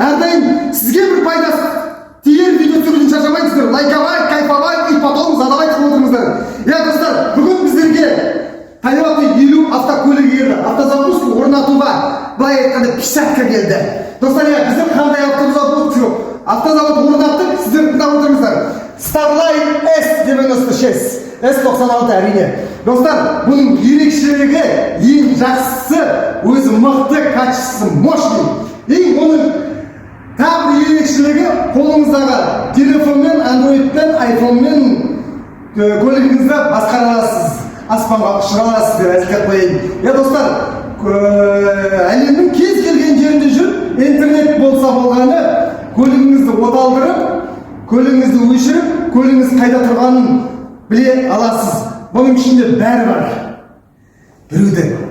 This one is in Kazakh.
Әрдайым сізге бір пайдасы тиер видео түсіруден шаршамайсыздар. Лайковать, кайфовать и потом задавать қылып отырыңыздар. Иә, достар, бүгін біздерге Тойота 50 автокөлігі келді. Автозапуск орнатуға, былай айтқанда, печатка келді. Достар, иә, біздер қандай автозапуск, автозавод орнаттық, сіздер тыңдап отырыңыздар. Starline S96, S96, әрине. Достар, бұның ерекшелігі, ең жақсысы, өзі мықты, качествосы мощный. И оның тағы бір ерекшелігі: қолыңыздағы телефонмен, андроидпен, айфонмен көлігіңізді басқара аласыз, аспанға ұшыра аласыз деп әзілдеп қояйын. Иә, достар, әлемнің кез келген жерінде жүріп, интернет болса болғаны, көлігіңізді оталдырып, көлігіңізді өшіріп, көлігіңіз қайда тұрғанын біле аласыз. Бұның ішінде бәрі бар. Біреуді